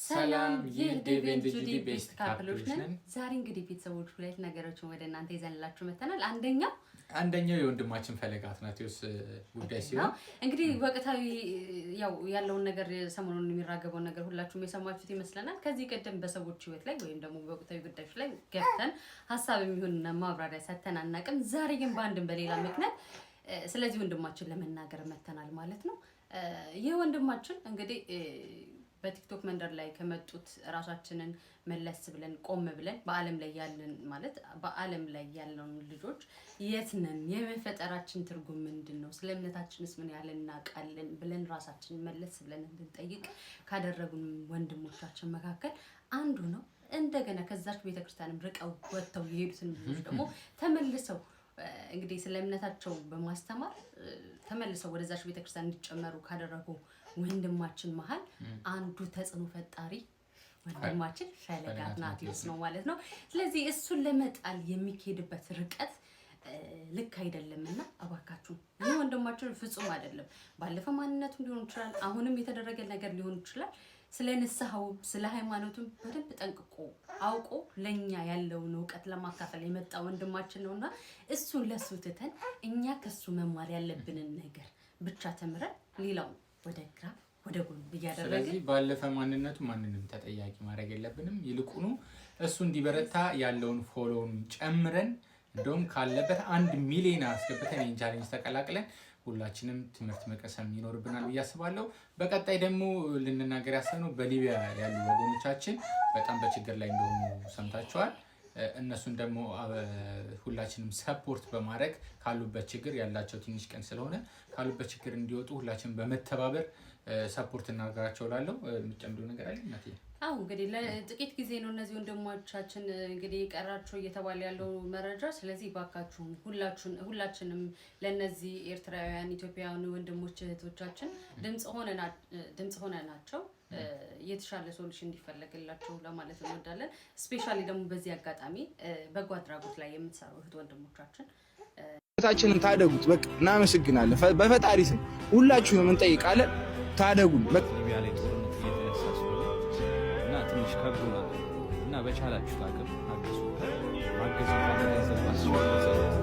ሰላም፣ ይህ ዴቭ and ጁዲ best couple ኦች ነን። ነን። ዛሬ እንግዲህ ቤተሰቦች ሁለት ነገሮችን ወደ እናንተ ይዘንላችሁ መተናል። አንደኛው አንደኛው የወንድማችን ፈለገ አትናቴዎስ ጉዳይ ሲሆን እንግዲህ ወቅታዊ ያው ያለውን ነገር፣ ሰሞኑን የሚራገበውን ነገር ሁላችሁም የሰማችሁት ይመስለናል። ከዚህ ቀደም በሰዎች ሕይወት ላይ ወይም ደግሞ በወቅታዊ ጉዳዮች ላይ ገብተን ሀሳብ የሚሆን ማብራሪያ ሰተን አናውቅም። ዛሬ ግን በአንድም በሌላ ምክንያት ስለዚህ ወንድማችን ለመናገር መተናል ማለት ነው። ይህ ወንድማችን እንግዲህ በቲክቶክ መንደር ላይ ከመጡት ራሳችንን መለስ ብለን፣ ቆም ብለን በዓለም ላይ ያለን፣ ማለት በዓለም ላይ ያለውን ልጆች የት ነን፣ የመፈጠራችን ትርጉም ምንድን ነው፣ ስለ እምነታችንስ ምን ያህል እናውቃለን ብለን ራሳችንን መለስ ብለን እንድንጠይቅ ካደረጉን ወንድሞቻችን መካከል አንዱ ነው። እንደገና ከዛች ቤተክርስቲያንም ርቀው ወጥተው የሄዱትን ልጆች ደግሞ ተመልሰው እንግዲህ ስለ እምነታቸው በማስተማር ተመልሰው ወደዛች ቤተክርስቲያን እንዲጨመሩ ካደረጉ ወንድማችን መሀል አንዱ ተጽዕኖ ፈጣሪ ወንድማችን ፈለገ አትናቴዎስ ነው ማለት ነው። ስለዚህ እሱን ለመጣል የሚካሄድበት ርቀት ልክ አይደለም እና እባካችሁ፣ ይህ ወንድማችን ፍጹም አይደለም። ባለፈው ማንነቱ ሊሆን ይችላል፣ አሁንም የተደረገ ነገር ሊሆን ይችላል። ስለ ንስሐውም ስለ ሃይማኖቱም በደንብ ጠንቅቆ አውቆ ለእኛ ያለውን እውቀት ለማካፈል የመጣ ወንድማችን ነው እና እሱን ለሱ ትተን እኛ ከሱ መማር ያለብንን ነገር ብቻ ተምረን ሌላው ወደ ግራ ወደ ጎን እያደረግን ስለዚህ ባለፈ ማንነቱ ማንንም ተጠያቂ ማድረግ የለብንም። ይልቁኑ እሱ እንዲበረታ ያለውን follow ውን ጨምረን፣ እንደውም ካለበት 1 ሚሊዮን አስገብተን ይህን challenge ተቀላቅለን ሁላችንም ትምህርት መቀሰም ይኖርብናል ብዬ አስባለሁ። በቀጣይ ደግሞ ልንናገር ያሰብነው በሊቢያ ያሉ ወገኖቻችን በጣም በችግር ላይ እንደሆኑ ሰምታችኋል። እነሱን ደግሞ ሁላችንም support በማድረግ ካሉበት ችግር፣ ያላቸው ትንሽ ቀን ስለሆነ ካሉበት ችግር እንዲወጡ ሁላችንም በመተባበር support እናደርጋቸው እላለሁ። የምትጨምሪው ነገር አለ እናቴ? አሁ እንግዲህ ለጥቂት ጊዜ ነው እነዚህ ወንድሞቻችን እንግዲህ የቀራቸው እየተባለ ያለው መረጃ። ስለዚህ ባካችሁን ሁላችንም ለእነዚህ ኤርትራውያን፣ ኢትዮጵያውያን ወንድሞች እህቶቻችን ድምፅ ሆነናቸው የተሻለ solution እንዲፈለግላቸው ለማለት እንወዳለን። Specially ደግሞ በዚህ አጋጣሚ በጎ አድራጎት ላይ የምትሰሩ እህት ወንድሞቻችን ታችንን ታደጉት። በቃ እናመሰግናለን። በፈጣሪ ስም ሁላችሁንም እንጠይቃለን። ታደጉን። በቃ ሊቢያ ላይ ጦርነት እየተነሳ ስለሆነ እና ትንሽ ከብዶናል እና በቻላችሁት አቅም አግዙ። ማገዝ እንኳን በገንዘብ ባትችሉ በጸሎት።